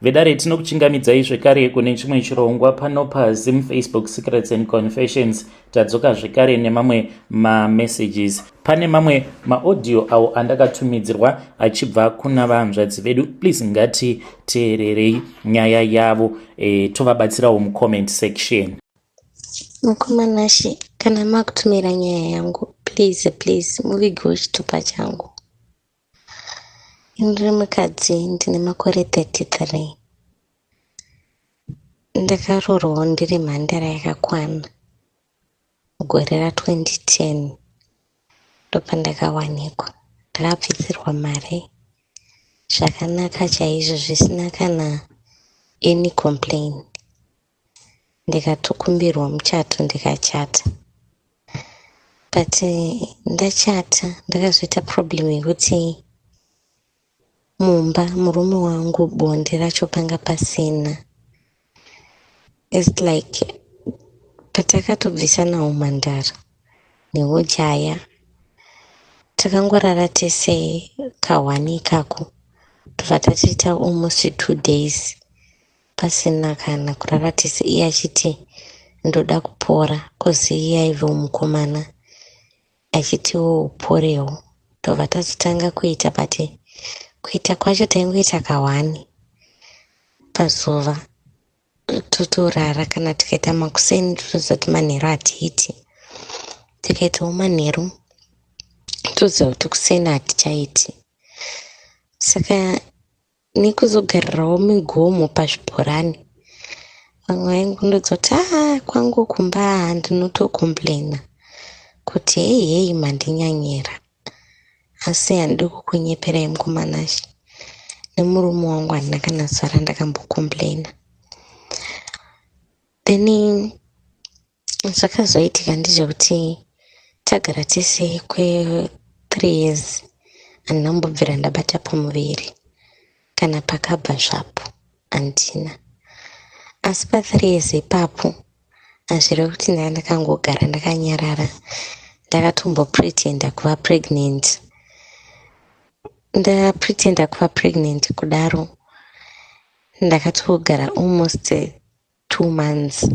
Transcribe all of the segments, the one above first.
Vedare, tinokuchingamidzai zvekare kune chimwe chirongwa pano paZim Facebook Secrets and Confessions. Tadzoka zvekare nemamwe mamessages. Pane mamwe maaudio awo andakatumidzirwa achibva kuna vanzvadzi vedu. Please, ngatiteererei nyaya yavo, tovabatsirawo mucomment section. Mukomanashi, kana makutumira nyaya yangu, please, please, muvigewo chitupa changu. Ndiri mukadzi, ndine makore 33. Ndakaroorwawo ndiri mhandara yakakwana mugore ra2010. Ndopandakawanikwa ndakabvisirwa mari zvakanaka chaizvo, zvisina kana any complain. Ndikatokumbirwa muchato, ndikachata. But ndachata, ndakazoita problem yekuti mumba murume wangu bonde racho panga pasina. It's like patakatobvisana umhandara neujaya, takangorara tese kahwani ikako, tobva tatiita almost 2 days pasina kana kurara tese. Iye achiti ndoda kupora, 'cause iye aivewo mukomana, achitiwo uporewo. Tobva tazotanga kuita, but kuita kwacho taingoita kahwani pazuva, totorara. Kana tikaita makuseni, totoziva kuti manheru hatiiti. Tikaitawo manheru, toziva kuti kuseni hatichaiti. Saka nekuzogarirawo migomo pazvibhorani, vamwe vaingondodza kuti, "Aa, kwangu kumba ndinotocomplaina kuti hei, hei, mandinyanyira." Asi handidi kukunyeperai, mukomanashi, nemurume wangu handina kana zuva randakambocomplaina. Then zvakazoitika ndezvekuti tagara tese kwe3 years, handina kumbobvira ndabata pamuviri kana pakabva zvapo, handina. Asi pa3 years ipapo, hazvirevi kuti ndanga ndakangogara ndakanyarara. Ndakatombopretenda kuva pregnant. Ndapretenda kuva pregnant kudaro, ndakatogara almost 2 months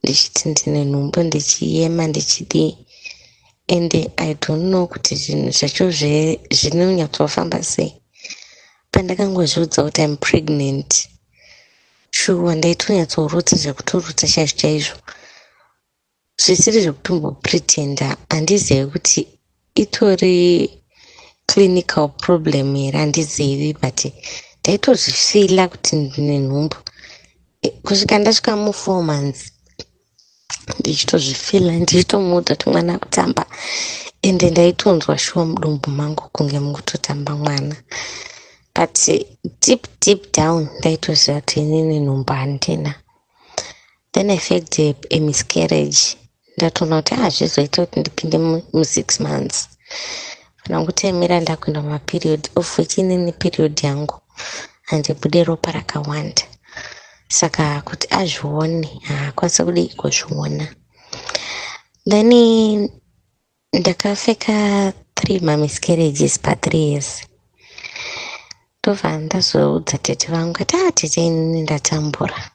ndichiti ndine nhumbu, ndichiyema, ndichidii. Ende I don't know kuti zvinhu zvacho zvinonyatsofamba sei. Pandakangozviudza kuti I'm pregnant, shuwa ndaitonyatsorutsa zvekutorutsa chaizvo chaizvo, zvisiri zvekutombopretenda. Handizivi kuti itori clinical problem here, handizivi, but ndaitozvifeela kuti ndine nhumbu kusvika ndasvika mu4 months, ndichitozvifeela, ndichitomuudza kuti mwana akutamba. Ende ndaitonzwa shuwa mudumbu mangu kunge mukutotamba mwana, but deep, deep down ndaitoziva kuti inini nhumbu handina. Then I faked a miscarriage. Ndatoona kuti hazvizoita kuti ndipinde mu6 months, kana kutemera ndakuenda mumaperiod, of which inini period yangu handibude ropa rakawanda, saka kuti azvione, haakwanisa kudii kuzviona. Then ndakafeka three mamiscarriages pa3 years. Ndobva ndazoudza tete vangu kuti, "A, tete, inini ndatambura."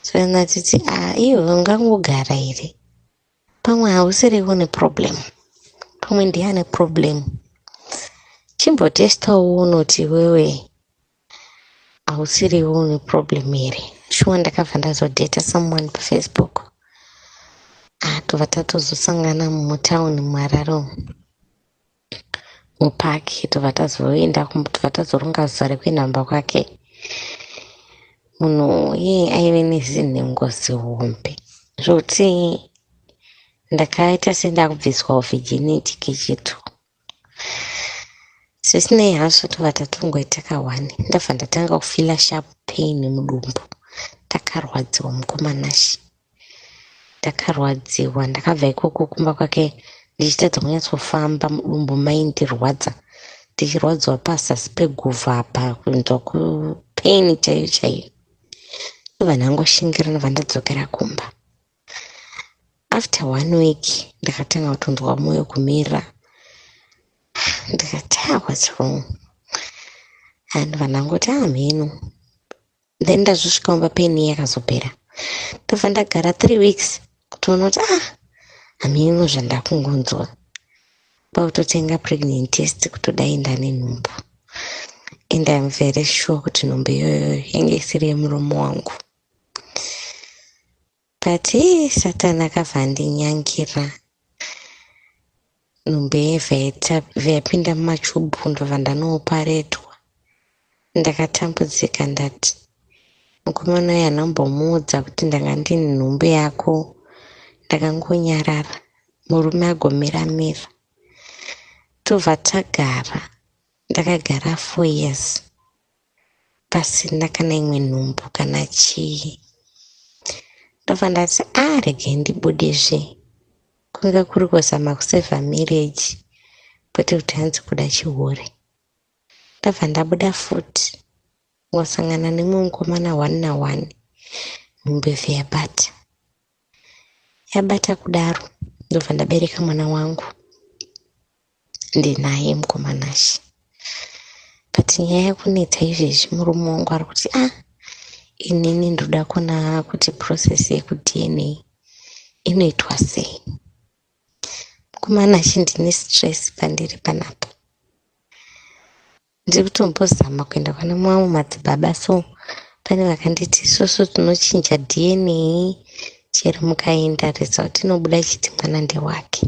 So natiti, "A, iwe ungangogara here? Pamwe hausiriwo neproblem, pamwe ndiye ane problem. Chimbotestawo uone kuti iwewe hausiriwo neproblem here." Shuwa ndakabva ndazodheta someone paFacebook. Ah, tobva tatozosangana mutauni muHarare umu, mupaki. Tobva tazoenda, tobva tazoronga zuva rekuenda kumba kwake. Munhu iye aive nezinhengo zihombe zvokuti ndakaita sendakubviswa virginity kechitu. Zvisinei hazvo, tobva tatongoita kahwani. Ndabva ndatanga kufeela sharp pain mudumbu. Ndakarwadziwa, mukomanashi, ndakarwadziwa. Ndakabva ikoko kumba kwake ndichitadza kunyatsofamba, mudumbu maindirwadza, ndichirwadziwa pazasi peguvhu apa, kunzwa kupain chaiyo chaiyo. Ndobva ndangoshingira, ndobva ndadzokera kumba. After one week ndakatanga kutonzwa mwoyo kumira. Ndikati, "Ah, what's wrong?" And ndobva ndangoti, "Ah, mheno." Then ndazosvika kumba pain yakazopera. Ndobva ndagara 3 weeks kutoona kuti ah, hameno zvandakungonzwa. Kwakutotenga pregnant test kutodai ndane nhumbu. And I'm very sure kuti nhumbu iyoyo yange isiri yemurume wangu. But Satani akabva andinyangira. Nhumbu yebva yapinda mumachubhu ndobva ndanooparetwa. Ndakatambudzika ndati mukomana uyu anombomuudza kuti ndanga ndine nhumbu yako. Ndakangonyarara murume agomira mira. Tobva tagara. Ndakagara 4 years pasina kana imwe nhumbu kana chii. Ndobva ndati ah, regai ndibudezve. Kunge kuri kuzama kusevha marriage kwete kuti hanzi kuda chihure. Ndabva ndabuda futi ngosangana nemumwe mukomana 1 na1. Nhumbu ibva yabata. Yabata kudaro ndobva ndabereka mwana wangu. Ndinaye mukomanashe. But nyaya yekunetsa izvezvi murume wangu ari kuti ah, inini ndoda kuona kuti process yekuDNA inoitwa sei. Mukomanashe ndine stress pandiri panapa. Ndiri kutombozama kuenda kwana mamwe madzibaba, so pane vakanditi isusu tinochinja DNA chero mukaenda result inobuda ichiti mwana ndewake.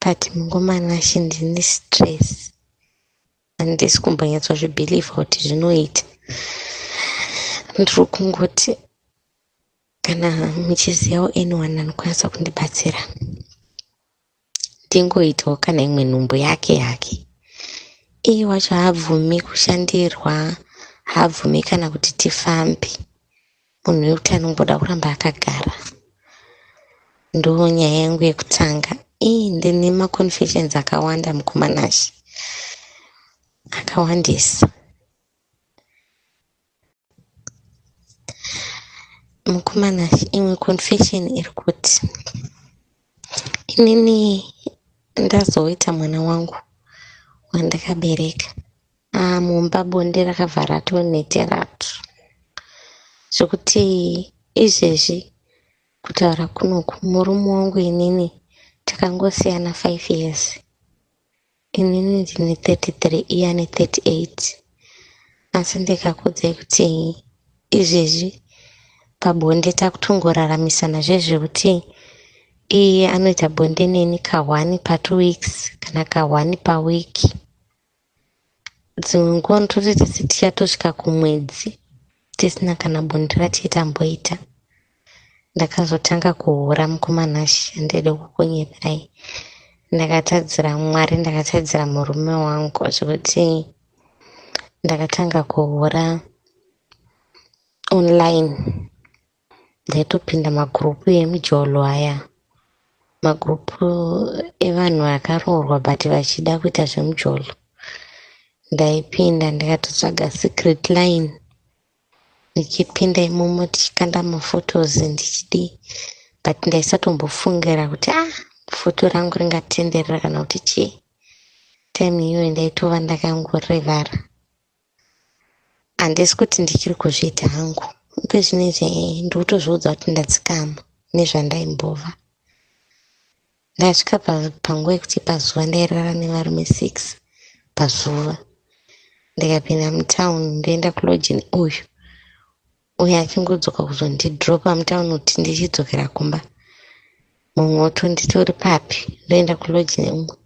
But mukomanashe ndine stress. Handisi kumbonyatsozvibhilivha kuti zvinoita. Ndiri kungoti kana muchizivawo anyone anokwanisa kundibatsira ndingoitawo kana imwe nhumbu yake yake. Iye wacho haabvumi kushandirwa, haabvumi kana kuti tifambe. Munhu wekuti anongoda kuramba akagara. Ndo nyaya yangu yekutanga. Ii ndine maconfessions akawanda mukomanashe. Akawandisa. Mukomana, imwe confession iri kuti inini ndazoita mwana wangu wandakabereka. Ah, mumba bonde rakabva ratoneteratu zvekuti izvezvi kutaura kunoku murume wangu inini takangosiyana 5 years. Inini ndine 33 iye ane 38. Asi ndikakuudzai kuti izvezvi pabonde takutongoraramisana zvezvekuti iye anoita bonde neni ka1 pa2 weeks kana ka1 paweek. Dzimwe nguva unototoita setichatosvika kumwedzi tisina kana bonde ratii tamboita. Ndakazotanga kuhura mukoma Nash, handidi kukunyeperai. Ndakatadzira Mwari, ndakatadzira murume wangu zvekuti ndakatanga kuhura online. Ndaitopinda magurupu emujolo aya, magurupu evanhu vakaroorwa but vachida kuita zvemujolo. Ndaipinda ndikatotsvaga secret line ndichipinda imomo tichikanda maphotos ndichidii, but ndaisatombofungira kuti ah, foto rangu ringatenderera kana kuti chii. Time iyoyo ndaitova ndakangorevara. Handisi kuti ndichiri kuzviita hangu ipezvinezvi, ndikutozviudza kuti ndadzikama nezvandaimbova. Ndasvika panguva yekuti pazuva ndairara nevarume 6 pazuva. Ndikapinda mutown ndoenda kulodge uyu uyu achingodzoka kuzondidropa mutown kuti ndichidzokera kumba. Mumwe otonditi uri papi, ndoenda kulodge neumwe.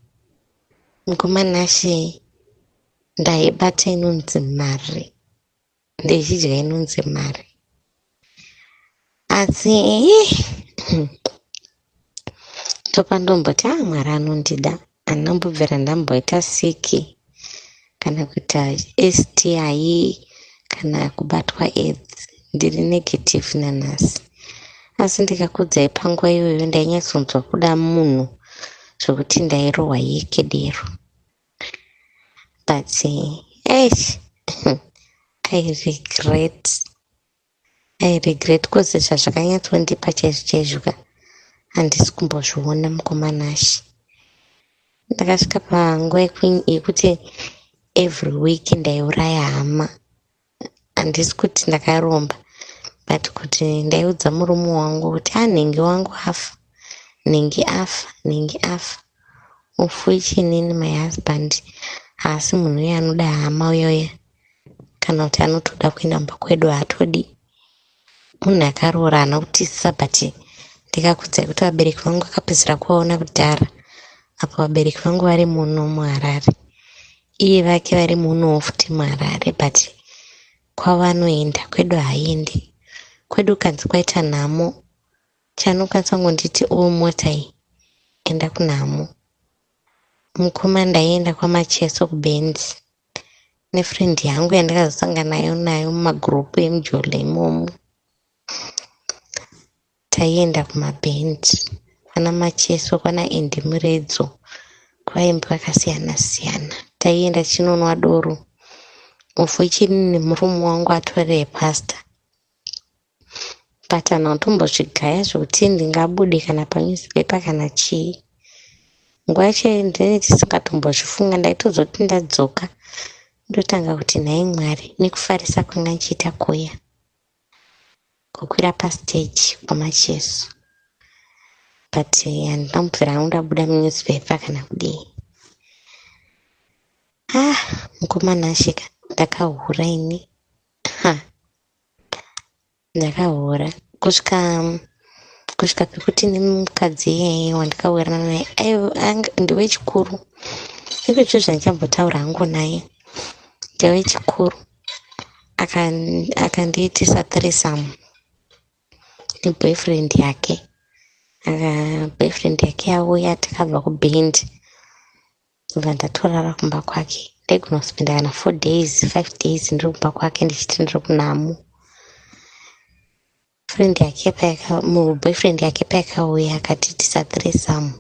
Mukoma Nashe, ndaibata inonzi mari, ndichidya inonzi mari. Asi ndopandomboti ah, Mwari anondida. Handina ndamboita siki kana kuita STI kana kubatwa AIDS. Ndiri negative nanhasi. Asi ndikakudzai panguva iyoyo ndainyatsonzwa kuda munhu zvekuti ndairohwa yekedero. But eish, I regret cause zvazvakanyatsondipa chaizvo chaizvo ka handisi kumbozviona mukoma Nashe. Ndakasvika panguva yekuti every week ndaiuraya hama. Handisi kuti ndakaromba, but kuti ndaiudza murume wangu kuti a nhingi wangu afa, nhingi afa, nhingi afa, of which inini my husband haasi munhu uye anoda hama uyoya, kana kuti anotoda kuenda mumba kwedu. Haatodi. Munhu akaroora, haana kutizisa, but ndikakudzai kuti vabereki vangu akapedzera kuvaona kudhara. Apo vabereki vangu vari muno muHarare, iye vake vari munowo futi muHarare, but kwavanoenda, kwedu haaendi. Kwedu kanzi kwaita nhamo, chanokwanisa kungonditi, "O, mota iyi, enda kunhamo." Mukoma, ndaienda kwaMacheso kubhendi nefriend yangu yandakazosangana nayo nayo mumagurupu emujolo imomo. Taienda kumabhendi kwana Macheso, kwana Andy Muredzo, kuvaimbi vakasiyana siyana. Taienda tichinonwa doro, of which inini murume wangu atori pastor, but hanhu atombozvigaya zvokuti ndingabude kana panewspaper kana chii. Nguva yacho ndinenge tisingatombozvifunga. Ndaitozoti ndadzoka, ndotanga kuti, "Nhai Mwari, nekufarisa kwanga ndichiita kuya kukwira pastage kwaMacheso, but handina kubvira hangu ndabuda munewspaper kana kudii." Ah, mukomana ashika, ndakahura ini. Ha, ndakahura kusvika pekuti nemukadzi iyeye wandakawirirana naye ndewechikuru. Iko zvandichambotaura hangu naye, ndewechikuru. Akandiitisa threesome neboyfriend yake. Boyfriend yake yauya, takabva kubhendi, ndobva ndatorara kumba kwake. Ndaigona kusipinda kana 4 days, 5 days ndiri kumba kwake, ndichiti ndiri kunhamo. Friend yake boyfriend yake payakauya, akatiitisa threesome.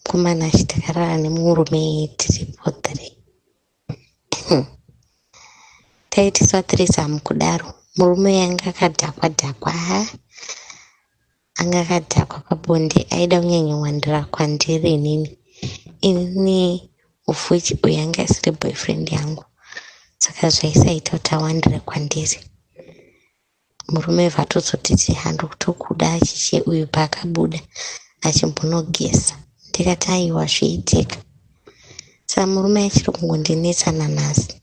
Mukomana, achi takarara nemurume tiripo three. Taitiswa threesome kudaro, murume yanga akadhakwa dhakwa. Ha, anga akadhakwa pabonde. Aida kunyanyowandira kwandiri inini, of which uyu anga asiri boyfriend yangu, saka zvaisaita kuti awandire kwandiri. Murume vatozotiti, "Handi kutokuda chiche." Uyu paakabuda achimbonogeza, ndikati, "Aiwa, zviitika." Saka murume achiri kungondinetsa nanhasi.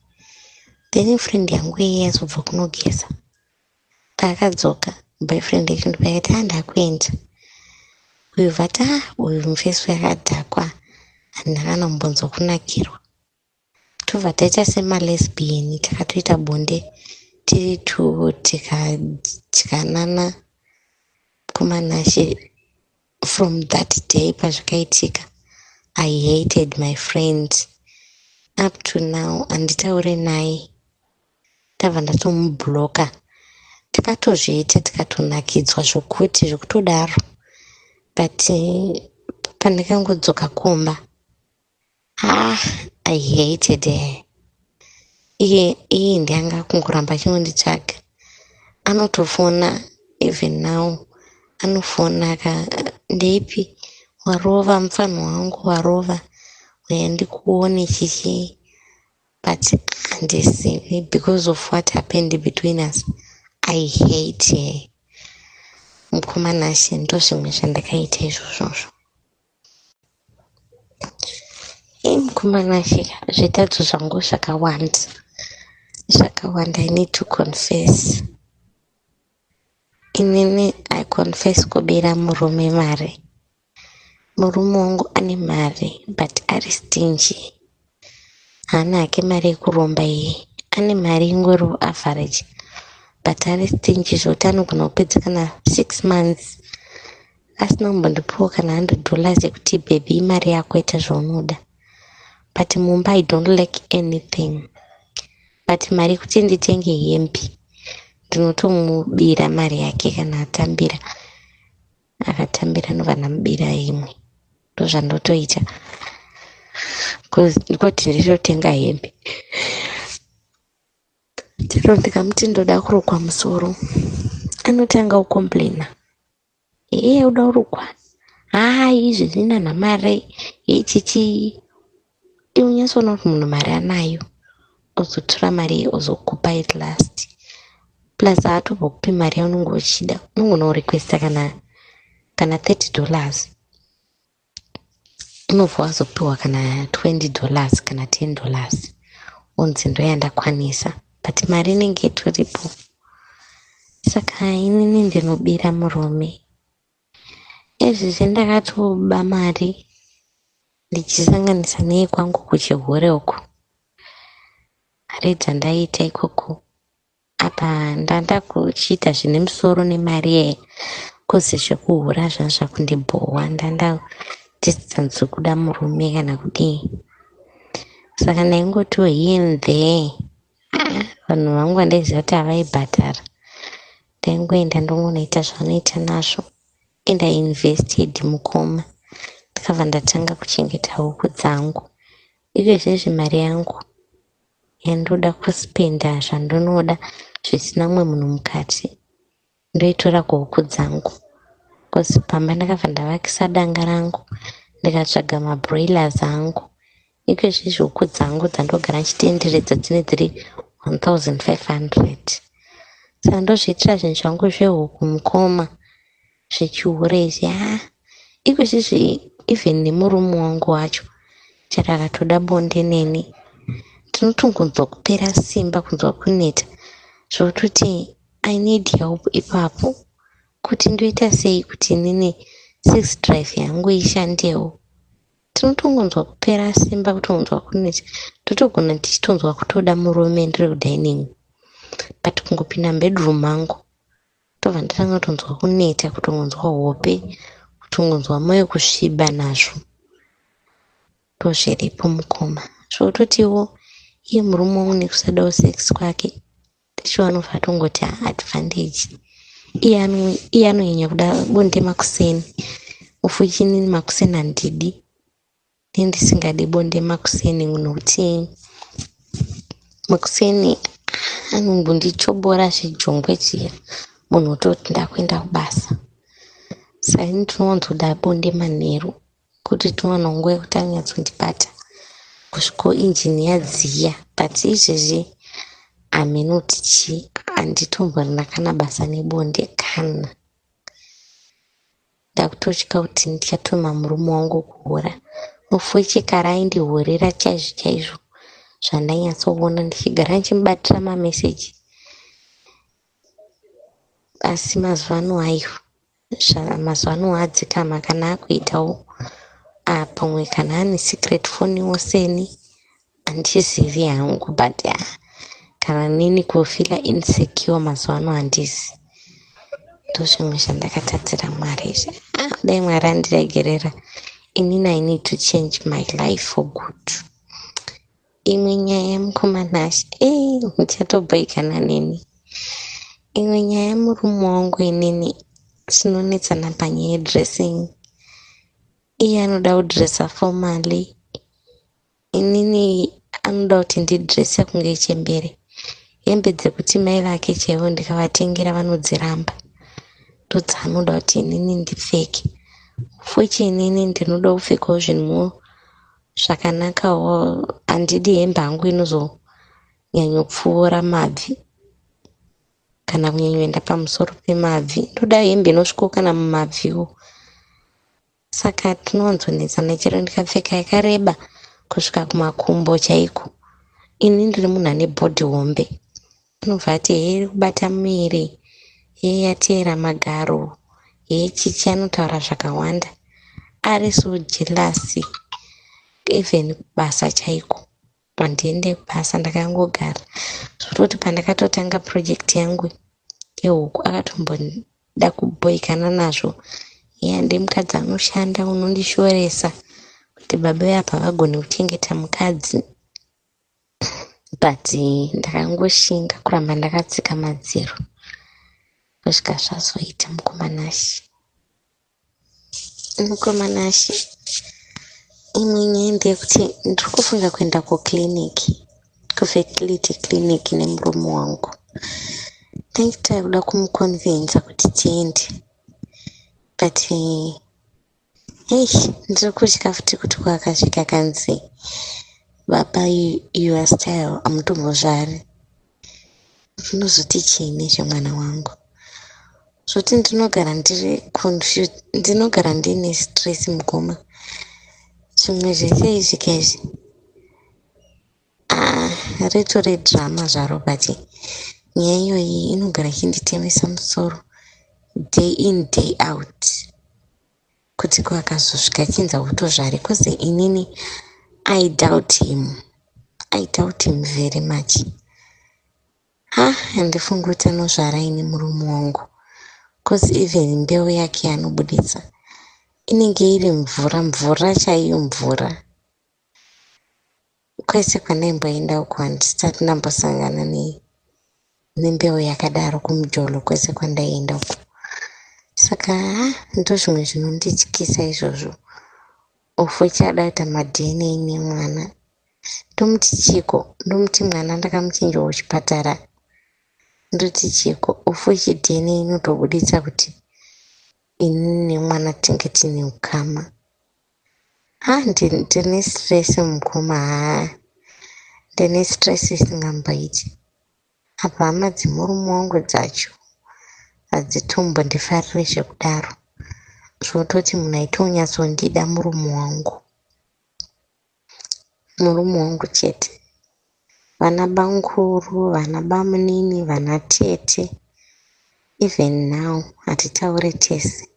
Then friend yangu iye yazobva kunogeza, paakadzoka, boyfriend yacho ndopayakati, "Handakuenda." Uyu vati, "Ah, uyu mufesi yakadhakwa, handina kana kumbonzwa kunakirwa." Tobva taita semalesbian, takatoita bonde tiri two, tikadyanana. Kumanashe, from that day pazvakaitika, I hated my friend. Up to now handitaure naye, ndabva ndatomubloka. Takatozviita, tikatonakidzwa zvokuti zvokutodaro, but pandakangodzoka kumba, ah, I hated her. Iye iye ndianga kungoramba achingonditsvaga. Anotofona, even now anofona ka, "Ndeipi warova mufanhu wangu, warova, uya ndikuone chichi." But handisivi because of what happened between us. I hate her. Mukomanashe, ndo zvimwe zvandakaita izvozvozvo. Mukomanashe, zvitadzo zvangu zvakawanda, zvakawanda. I need to confess. Inini I confess kubira murume mari. Murume wangu ane mari, but ari stingy. Haana hake mari yekuromba iye, ane mari ingoriwo average, but ari stingy zvokuti anogona kupedza kana 6 months asina kumbondipiwo kana $100 yekuti, "Baby, imari yako, ita zvaunoda." But mumba I don't lack anything, but mari yekuti nditenge hembe, ndinotomubira mari yake. Kana atambira, akatambira, ndobva ndamubira imwe. Ndozvandotoita kuti nditotenga hembe. Chero ndikamuti ndoda kurukwa musoro, anotanga kucomplaina, "Iye uda kurukwa? Hai, izvezvi nana mari yechichi." Iwe unyatsoona kuti munhu mari anayo, ozotora mari ozokupa at last. Plus haatombokupi mari yaunenge uchida, unogona kurequesta kana $30, unobva wazopiwa kana $20 kana $10, unzi ndoyandakwanisa, but mari inenge itoripo. Saka inini ndinobira murume. Izvezvi ndakatoba mari ndichisanganisa neyekwangu kuchihure uku, mari dzandaiita ikoko. Apa ndanda kuchiita zvine musoro nemari iyeye, 'cause zvekuhura zvanga zvakundibhowa. Ndanda ndisinganzwi kuda murume kana kudii, saka ndaingotiwo here and there. Vanhu vangu vandaiziva kuti havaibhadhara, ndaingoenda ndongonoita zvavanoita nazvo. And I invested, mukoma. Ndakabva ndatanga kuchengeta huku dzangu. Izvezvi mari yangu yandoda kuspenda zvandinoda zvisina mumwe munhu mukati, ndoitora kuhuku dzangu, 'cause pamba ndakabva ndavakisa danga rangu, ndikatsvaga mabroilers angu. Ikezvizvi huku dzangu dzandogara ndichitenderedza dzine dziri 1500. Saka ndozviitira zvinhu zvangu zvehuku, mukoma. Zvechihure izvi, ha, ikozvizvi even nemurume wangu wacho chero akatoda bonde neni, ndinotongonzwa kupera simba, kunzwa kuneta, zvokutoti I need help ipapo kuti ndoita sei kuti inini sex drive yangu ishandewo. Tinotongonzwa kupera simba, kutonzwa kuneta. Ndotogona ndichitonzwa kutoda murume ndiri kudining, but kungopinda mubedroom mangu, tobva ndatanga kutonzwa kuneta, kutongonzwa hope, kutongonzwa mwoyo kusviba nazvo. Ndozviripo, mukoma. Zvototiwo iye murume wangu nekusadawo sex kwake, tichiwa anobva atongoti advantage. Iye anonyanya kuda bonde makuseni, ufuchinini makuseni handidi. Ndisingadi bonde makuseni nokuti makuseni anongondichobora zvijongwe zviya, munhu ototi ndakuenda kubasa. Saka ini ndinowanzoda bonde manheru kuti tiwane nguva yekuti anyatsondibata kusvika injini yadziya. But izvezvi hameno kuti chii, handitomborina kana basa nebonde kana. Ndakutotya kuti ndichatuma murume wangu kuhura. Musi wechikara aindihurira chaizvo chaizvo, zvandanyatsoona ndichigara ndichimubatira mameseji, asi mazuva ano aiwa, mazuva ano adzikama. Kana akuitawo pamwe kana ane secret foniwo seni, handizivi hangu, but kana nini kufeela insecure mazuva ano handisi. Ndozvimwe zvandakatadzira Mwari izvi. Dai Mwari andiregerera. Inini I need to change my life for good. Imwe nyaya, mukoma Nashe, muchatobhoikana neni. Imwe nyaya, murume wangu inini tinonetsana panyaya yedressing. Iye anoda kudressa formally, inini anoda kuti ndidresse kunge chembere. Hembe dzekuti mai vake chaivo ndikavatengera vanodziramba, ndodzaanoda kuti inini ndipfeke. Futi inini ndinoda kupfekawo zvinhu zvakanakawo. Handidi hembe hangu inozonyanyopfuura mabvi kana kunyanyoenda pamusoro pemabvi. Ndoda hembe inosvikawo kana mumabviwo. Saka tinowanzonetsana. Chero ndikapfeka yakareba kusvika kumakumbo chaiko, ini ndiri munhu ane body hombe, anobva ati hee, iri kubata muviri, hee, yateera magaro, hee, chichi. Anotaura zvakawanda, ari so jealous. Even kubasa chaiko, handiende kubasa ndakangogara, zvototi pandakatotanga project yangu yehuku akatomboda kubhoikana nazvo. Iye handi mukadzi anoshanda, unondishoresa kuti baba veapa vagone kuchengeta mukadzi, but ndakangoshinga kuramba ndakatsika madziro kusvika zvazoita. Mukoma Nashe, mukoma Nashe, imwe nyaya ndeyekuti ndiri kufunga kuenda kuclinic, kufertility clinic nemurume wangu. Ndaitaya kuda kumuconvinza kuti tiende, but hei, ndiri kutya futi kuti kwakasvika kanzi, "Baba, your style, hamutombozvari." Zvinozoti chii nezvemwana wangu? Zvoti ndinogara ndiri confused, ndinogara ndiine stress mukoma. Zvimwe zvese izvi kaizvi, ah, ritori drama zvaro, but nyaya iyoyi inogara ichinditemesa musoro day in, day out, kuti ko akazosvika achinzi hautozvari, 'cause inini I doubt him, I doubt him very much. Ha, handifungi kuti anozvara ini murume wangu, 'cause even mbeu yake yaanobuditsa inenge iri mvura, mvura chaiyo, mvura. Kwese kwandaimboenda uko handisati ndambosangana nembeu yakadaro, kumujolo kwese kwandaienda uko. Saka ha, ndo zvimwe zvinondityisa izvozvo. Of which ada kuita maDNA nemwana, ndomuti chiko? Ndomuti mwana ndakamuchinjawo kuchipatara, ndoti chiko? Of which DNA inotobuditsa kuti inini nemwana tinge tine ukama. Ha, ndine stress mukoma, ha, ndine stress isingamboiti. Apa hama dzemurume wangu dzacho hadzitombondifariri zvekudaro, zvototi munhu aitonyatsondida murume wangu, murume wangu chete. Vana bamukuru, vana bamunini, vana tete, even now hatitauri tese,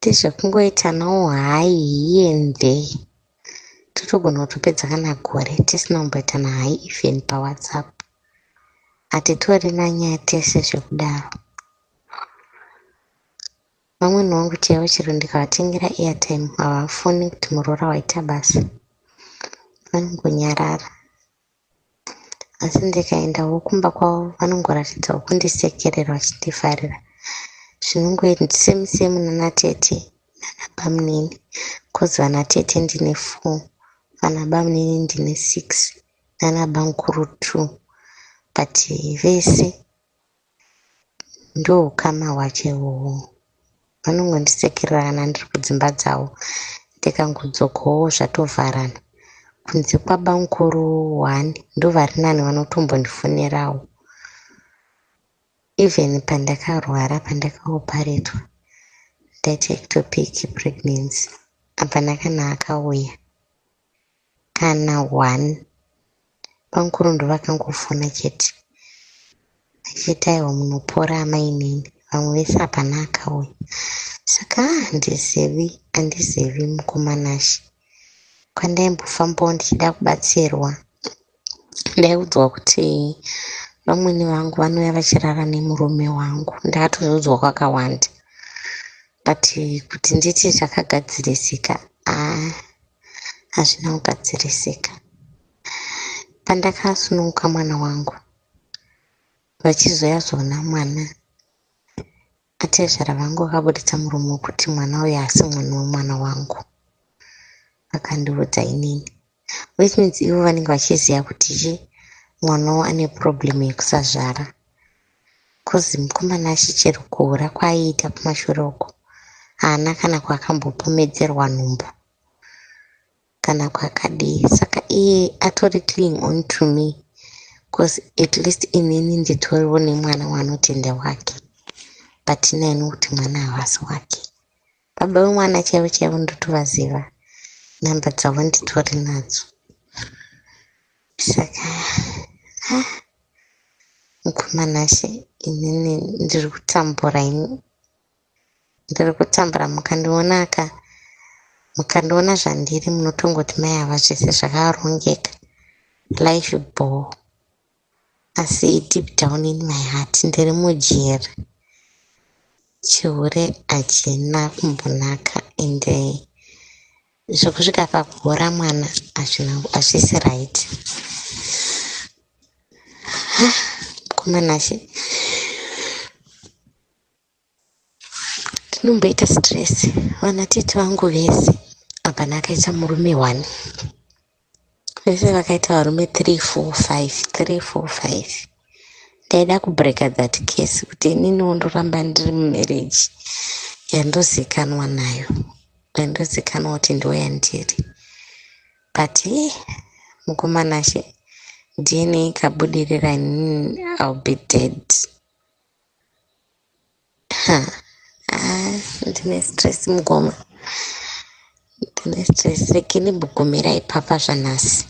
ndezvekungoitanawo hi here and there. Totogona kutopedza kana gore tisina kumboitana hi, even paWhatsApp hatitorina nyaya tese zvekudaro. Vamweni vangu chaivo, chero ndikavatengera airtime, havafoni kuti muroora waita basa, vanongonyarara. Asi ndikaendawo kumba kwavo vanongoratidzawo kundisekerera vachindifarira. Zvinongoita same same nana tete nana bamunini, 'cause vana tete ndine four, vana bamunini ndine six, nana bamukuru two, but vese ndoukama hwacho ihwohwo. Vanongondisekerera kana ndiri kudzimba dzavo, ndikangodzokawo zvatovharana, kunze kwabamukuru one ndovari nani vanotombondifonerawo. Even pandakarwara, pandakaoparetwa, ndaita ectopic pregnancy, hapana kana akauya, kana one. Bamukuru ndovakangofona chete vachiti, "Aiwa, munopora amainini." Vamwe vese hapana akauya. Saka handizivi, handizivi mukoma Nashe. Kwandaimbofambawo ndichida kubatsirwa, ndaiudzwa kuti vamweni vangu vanouya vachirara nemurume wangu. Ndakatozoudzwa kwakawanda, but kuti nditi zvakagadzirisika, aa, hazvina kugadzirisika. Pandakasununguka mwana wangu, vachizoya zoona mwana, atezvara vangu vakabuditsa muromo wekuti mwana uyu haasi mwana wemwana wangu. Vakandiudza inini, which means ivo vanenge vachiziva kuti chi mwana ane problem yekusazvara, 'cause mukomana achichero kuhura kwaaiita kumashure uko, haana kana kwaakambopomedzerwa nhumbu kana kwakadii. Saka iye atori cling on to me, 'cause at least inini nditoriwo nemwana waanoti ndewake, but inaini kuti mwana havasi wake. Baba vemwana chaivo chaivo ndotovaziva, namba dzavo nditori nadzo. Saka ah, mukoma Nashe, inini ndiri kutambura, ini ndiri kutambura. Mukandiona ka, mukandiona zvandiri, munotongoti mai ava zvese zvakarongeka, life ball, asi deep down in my heart ndiri mujeri. Chihure hachina kumbonaka, ende zvokusvika pakuhora mwana hazvisi right. Mukoma Nashe, ndinomboita stress. Vana tete vangu vese hapana akaita murume one, vese vakaita varume 3, 4, 5, 3, 4, 5. Ndaida kubreaka that case kuti ininiwo ndoramba ndiri mumarriage yandozikanwa nayo, yandozikanwa kuti ndo yandiri. But mukoma Nashe, DNA ikabudirira inini I'll be dead. Ha, ah, ndine stress mukoma, ndine stress. Rege ndimbogumira ipapa zvanhasi.